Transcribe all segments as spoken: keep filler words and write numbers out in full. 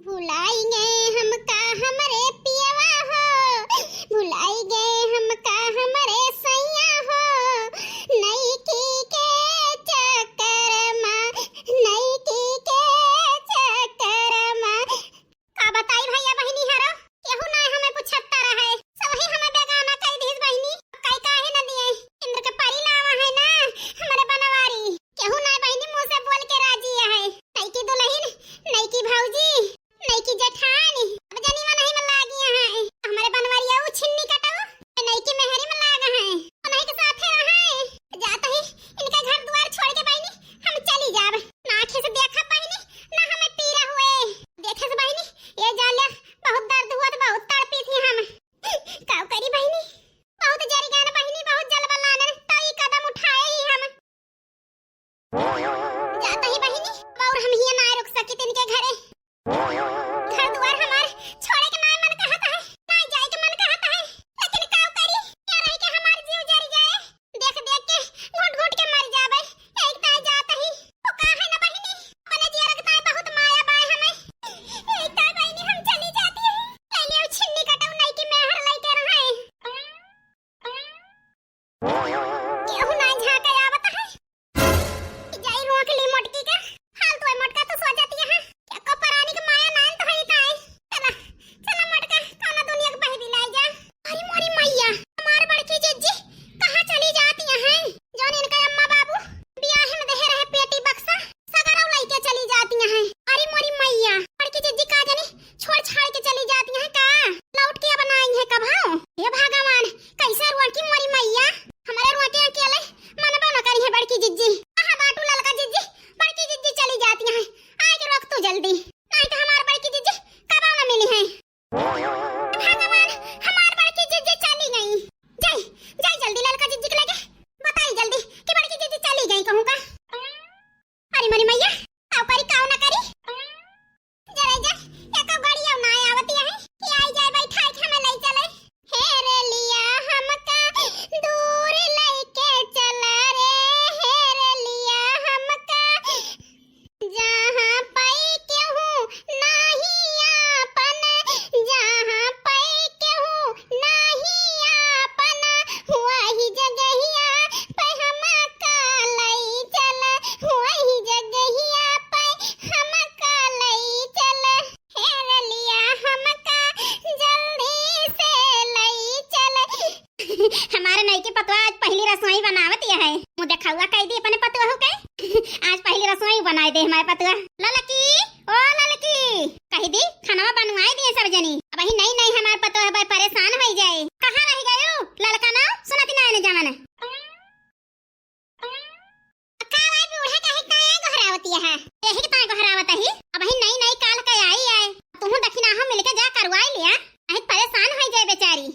भुलाई गए हमका हमरे पियवा हो, भुलाई गए हमका हमरे सैया हो, नईकी के चक्कर मा, नईकी के चक्कर मा। का बताई भैया बहिनी हरो, केहू नाय हमें पुछत्ता रहे, सबही हमें बेगाना कई दिहिस बहिनी। कई काहे न दिए, इंद्र के परी लावा है ना हमरे बनवारी, केहू नाय बहिनी मुँह से बोल के राजी है। नईकी दुलहिन, नईकी भौजी, नईकी जेठानी, अब जनी मनही में लागी है। हमरे बनवरिया उ छिन्नी कटऊ, नईकी मेहरी में लाग है, उन्हीं के साथे रहे। जात ही इनका घर दुआर छोड़ के बहिनी हम चली जाब। ना आँखी से देखा बहिनी, ना हमें पीरा हुए। देखे से बहिनी, ये जाले बहुत दर्द हुआ तो बहुत तड़पी थी हम। काउ करी बहिनी, बहुत जरी गए ना बहिनी, बहुत जलवा लाने, तो ई कदम उठाए ही हम। जात ही बहिनी, अब और हम हियां ना रुक सकी तिनके घरे। घर दुआर हमार छोड़े के ना मन कहत है, ना जाए के मन कहत है, लेकिन काउ करी, क्या रह के हमार जीव जरी जाए, देख देख के घुट घुट के मर जाबे। एक ताई जात ही, वो का है ना बहिनी, अपने जियर के ताई बहुत माया बाय हमें। एक ताई बहिनी हम चली जाती है, ले लियो छिन्नी कटऊ नईकी मेहर लेके रहे। केहू ना झांके आवत है। जाई रोक ली मोटकी का। हाल तो मोटका तो सो जाती है। एको परानी के माया नान तो है ताई। चला, चला मोटका, कौनो दुनिया के बहरी लाई जा। अरे मोरी मैया, हमार बड़की जिज्जी कहाँ चली जाती हैं? जौन इनका अम्मा बाबू बियाह में देहे रहे पेटी बक्सा, सगरौ लइके चली जाती हैं। अरे मोरी मैया, बड़की जिज्जी का जानी छोड़ छाड़ के चली जाती हैं का? लौट के अब ना आई हैं कभौ। हे भगवान, कैसे रोकी मोरी मैया? हमारे रोके अकेले मनबो न करी है बड़की जिज्जी। कहाँ बाटू ललका जिज्जी? बड़की जिज्जी चली जाती हैं, आए के रोक तू जल्दी, नहीं तो हमार बड़की जिज्जी कबो न मिली है। भगवान, हमार बड़की जिज्जी चली गई। जाई, जाई जल्दी ललका जिज्जी के लगे बताई जल्दी कि बड़की जिज्जी चली गई कहूँ का। अरे मोरी मैया, काउ करी काउ ना करी। जरा जा, एको गड़िया ना आवती है कि आई जाए बैठा के हमें ले चले। हे रे लिया हमका दूर लेके चला रे, हे रे लिया हमका जहाँ पाई केहू नाही आपन, जहाँ पाई केहू नाही आपन, वही जगहिया पे हमका लई चल, वही जगहिया पे हमका लई चल। हे रलिया हमका जल्दी से लई चल। हमारे नईकी पतोह आज पहली रसोई बनावत है। मुँह देखावा कह दी अपने पतोह के। आज पहली रसोई बनाए दे हमारे पतोह। ललकी, ओ ललकी, कह दी खाना बनवाए दिए सब जनी। अबही नई नई हमारे पतोह भाई परेशान हो जाए। कहाँ रह गयो ललका ना सुनती ना आने जमाना। का भाई बूढ़ा काहे ताया गोहरावती है? यही के ताया गोहरावत ही। अबही नई नई काल के आई आए। तुहू दखिनाहो मिलके जा करवाई लिया। नहीं परेशान हो जाए बेचारी।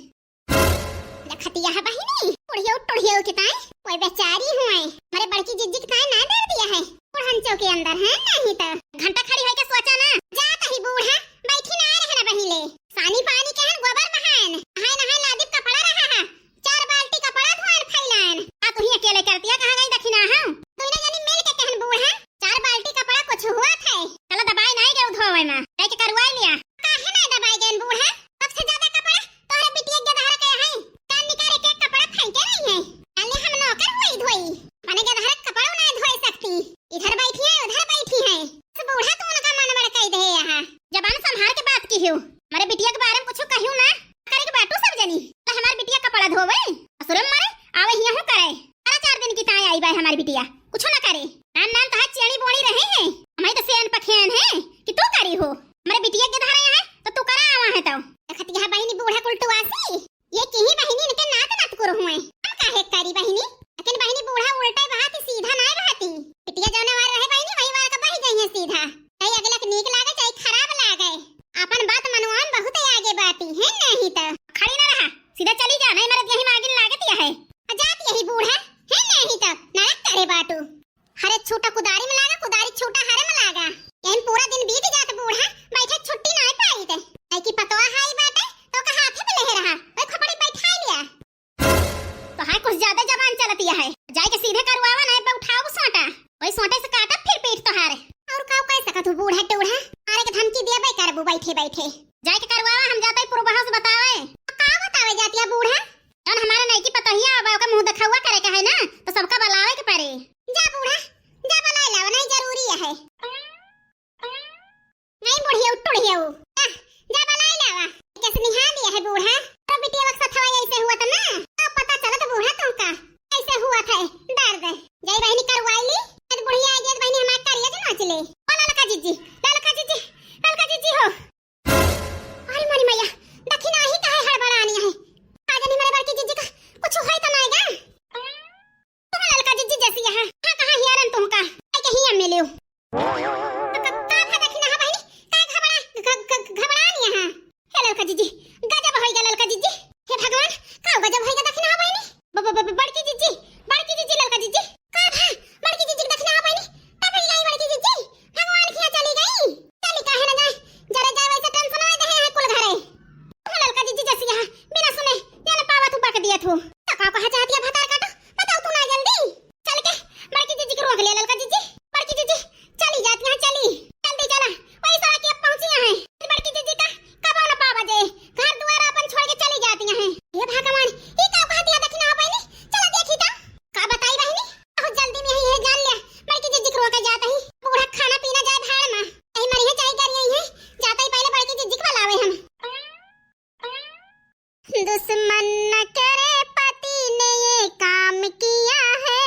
देखतिया है बहिनी, टुढ़ियो टुढ़ियो के ताई, कोई बेचारी हुए। हमरे बड़की जिज्जी के ताई ना डर दिया है। बुढ़न चौके अंदर है नहीं तो। घंटा खड़ी होके सोचा ना। जात ही बूढ़ा, बैठी ना रहे ना बहिले। सानी पानी के हन गोबर महान। नहाए नहाए लादिब कपड़ा रहा है। चार बाल्टी कपड़ा धोएन फैलाएन। आ तुही अकेले करतिया कहाँ गई दखिना हम? दुइनो जनी मिल के कहन बूढ़ा, चार बाल्टी कपड़ा कुछ हुआ थे। चला दबाई नाई गए धोवे में। कह के करवाई लिया। काहे ना दबाई गए बूढ़ा? सबसे ज्यादा कपड़ा तोहरे बिटिया के धारा के है। कान निकाल के कपड़ा फेंके रही है। काले हम नौकर हुई धोई। अपने के धारा कपड़ा ना धोए सकती। इधर बैठी है, उधर बैठी है। बस बूढ़ा तू उनका मन बड़ कह दे यहाँ। जबान संभाल के बात की हो। हमारे बिटिया के बारे में कुछ कहियो ना। करे के बाटू सब जनी। तो हमार बिटिया कपड़ा धोवे, असुरम मारे, आवे हिया हूँ करे। अरे चार दिन की ताई आई बाय हमारी बिटिया, कुछ ना करे। नान नान तहार चेड़ी बोड़ी रहे हैं, हमारी तो सेन पखेन है कि तू करी हो। हमारे बिटिया के धारा यहाँ है तो तू करा आवा है तो। देखतिया बहिनी बूढ़ा कुलटुआसी, ये किही बहिनी इनके नात नात करो हुए। हम काहे करी बहिनी? लेकिन बहिनी बूढ़ा उल्टा बहाती सीधा नाय बहाती। बिटिया जौने वार रहे बहिनी वही वार का बही गई है सीधा। चाहे अगला के नीक लागे चाहे खराब लागे। अपन बात मनवान बहुत आगे बाती है नहीं। तू बैठे बैठे। जाए के करवावा, हम जाते पूर्वहा से बतावे। का बतावे जातिया बूढ़ा? जौन हमारे नईकी पतोहिया आवे, ओके मुँह देखउवा करे के है ना, तो सबका बलावे के परे। जा बूढ़ा, जा बलाए लावा, नहीं जरूरी है। नहीं बुढ़िया, उठ बुढ़िया, जा, जा बलाए लावा। कैसे निहा लिया है बूढ़ा? तो बिटिया वक्त सथवा ऐसे हुआ था ना, तो पता चला तो बूढ़ा तुमका कैसे हुआ था दर्द। जाई बहिनी करवाई ली, आज बुढ़िया आई गई तो बहिनी हमारे करिया जो नाच ले। ओ ललका जिज्जी, ललका जिज्जी, ललका जिज्जी हो। अरे मोरी मैया, दखिना ही काहे हड़बड़ानी है? आज नहीं मेरे बड़की जिज्जी का कुछ होई तो नाई गा? तुम ललका जिज्जी जैसी यहाँ, हाँ कहाँ हियारन तुमका? आई के हिया मिलियो। तो क-, का भा दखिना है बहिनी? काहे घबरा-, घ-, घ-, घबड़ानी यहाँ? हे ललका जिज्जी, गजब होई गा ललका जिज्जी। हे भगवान, का गजब होई गा दखिना है बहिनी? ब-, ब-, ब-, बड़की जिज्जी, बड़की जिज्जी, ललका जिज्जी। का भा, बड़की जिज्जी के दखिना हो बहिनी? का भा गई बड़की जिज्जी? भगवान खिया चली गई। चली काहे न जाए? जरे जाए वैसे tension आए दे हैं कुल घरे। तू ललका जिज्जी जैसी यहाँ, बिना सुने, जाने पावा तू बक दिया तू। तो का कहा चाहती है भतार काटो? बताओ तू ना जल्दी। चल के, बड़की जिज्जी के रोक लिया ललका जिज्जी। बड़की जिज्जी, चली जाती हैं, चली। जल्दी चला, वही सारा की अब पहुँची हैं। बड़की जिज्जी का कबो न पावा जे, घर दुआर अपन छोड़ के चली जाती हैं। हे भगवान, ये का कहती है दखिना हो बहिनी? चला देखी तो। का बताई बहिनी? बहुत जल्दी में ही है, जान लिया। बड़की जिज्जी के रोके जात ही। बूढ़ा खाना पीना जाए भाड़ में। यही मरी है, चाहे कर यही है। जाते ही पहले बड़की जिज्जी के बुलावे हम। दुश्मन न करे पति ने ये काम किया है,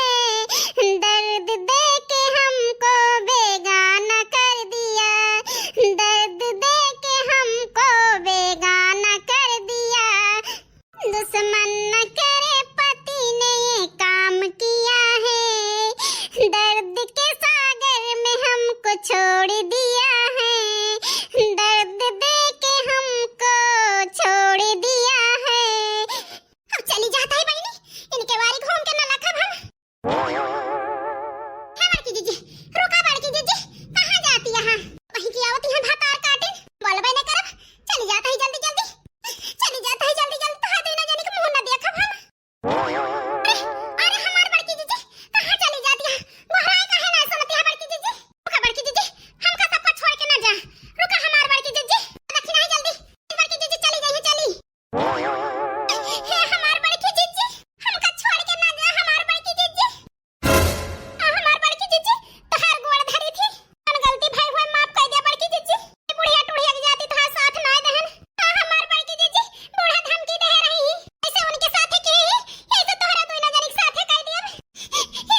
दर्द दे के हमको बेगाना कर दिया, दर्द दे के हमको बेगाना कर दिया। दुश्मन न करे पति ने ये काम किया है, दर्द के सागर में हमको छोड़ दिया है, दर्द दे के हमको छोड़ दिया है। अब चली जाता है बहिनी, इनके वारी घूम के न लखब हम। हे बड़की जिज्जी, रुका बड़की जिज्जी, कहाँ जाती यहाँ? वहीं की आवती हैं भतार काटिन, बोलबे न करब, चली जाता है जल्दी जल्दी, चली जाता है जल्दी जल्दी, तो है तो इन्हें जाने के मुँह न देखब हम। अरे, अरे हमार बड़की जिज्जी, कहाँ चली जाती है? गोहराए काहे ना सुनती है बड़की जिज्जी? रुका बड़की जिज्जी, हमका सबका छोड़ के ना जा, रुका हमार बड़की जिज्जी, दखिना है जल्दी, बड़की जिज्जी चली जाइए, चली। हे हमार बड़की जिज्जी, हमका छोड़ के ना जा हमार बड़की जिज्जी। आ हमार बड़की जिज्जी, तोहार गोड़ धरी थी, कौन गलती भई हुए माफ कर दिया बड़की जिज्जी। ये बुढ़िया टुढ़िया के जाती तोहार साथ ना देहन। आ हमार बड़की जिज्जी, बूढ़ा धमकी दे रही ही, ऐसे उनके साथे के ही, ऐसे तोहरा दोनों जनी के साथे कर दिया।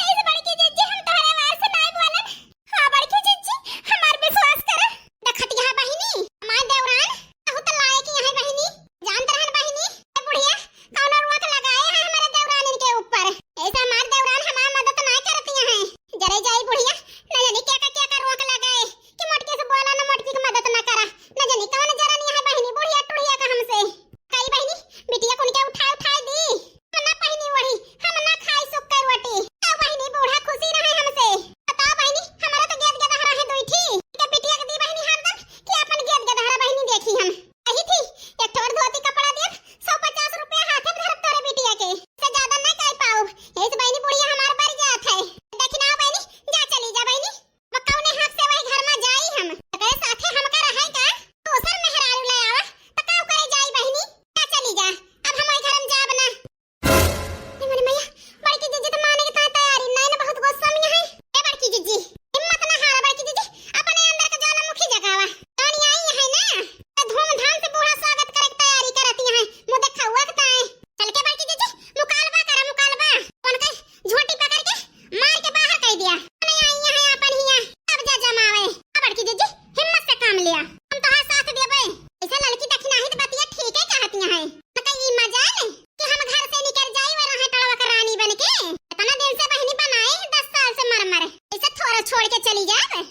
ऐसे बड़की जिज्जी हम तोहरे वार से ना बोलन। हाँ बड़की जिज्जी, हमार विश्वास करा। देखत यहाँ बहिनी, हमार देवरान बहुत लायक यहाँ बहिनी। जानत रहन बहिनी, ए बुढ़िया, कौनो रोक लगाए है हमारे देवरान इनके ऊपर। ऐसे हमार देवरान हमार मदद ना करती हैं। जरे जाई बुढ़िया, न जानी क्या का, क्या का रोक लगाए कि मोटकी से बोला न मोटकी की मदद ना करा। न जानी कौन जरन यहाँ बहिनी, बुढ़िया टुढ़िया का हमसे। कई बहिनी, बिटिया कुन के उठाए, उठाए दी। हम ना पहिनी ओढ़ी, हम ना खाई सुक्कर रोटी। तो बहिनी बूढ़ा खुशी रहे हमसे। बताओ बहिनी, हमारा तो गेद गेदहरा है दुई ठी। के बिटिया के दी बहिनी हरदम कि अपन गेद गेदहरा बहिनी देखी हम। कही थी, एक ठो और धोती कपड़ा दियब, सौ पचास रुपया हाथे में धरब तोरे बिटिया के। से ज्यादा ना कह पाउब। ऐसे बहिनी बुढ़िया हमार बर जात है। देखी ना बहिनी, जा चली जा बहिनी। अब कौने हक से वही घर में जाई हम? एकरे साथे हमका रहे का? दोसर मेहरारू ले आवा, त का करे जाई बहिनी? जा चली जा, अब हम वही घर में जाब ना। ए मोरे मैया, बड़की जिज्जी तो माने के ता तैयारी नहीं ना, बहुत गुस्सा में है। ए बड़की जिज्जी, हिम्मत ना हारा बड़की जिज्जी, अपने अंदर का ज्वालामुखी जगावा। रानी आई है ना, तो धूमधाम से बूढ़ा स्वागत करे के तैयारी करती हैं। मुँह देखा हुआ के ताए। चल के बड़की जिज्जी, मुकालबा करा, मुकालबा। उनका झोटी पकड़ के मार के बाहर कर दिया। नहीं आई यहाँ अपन हिया, अब जा जमावे। अब बड़की जिज्जी, हिम्मत से काम लिया, हम तोहार साथ देबे। ऐसे लड़की दखिनाही तो बतिया ठीक है कहती हैं। न कहीं ई मजाल कि हम घर से निकल जाई व रहे टड़वा के रानी बन के। इतना दिन से बहिनी बनाए हैं, दस साल से मर मर। ऐसे थोड़ा छोड़ के चली जाए।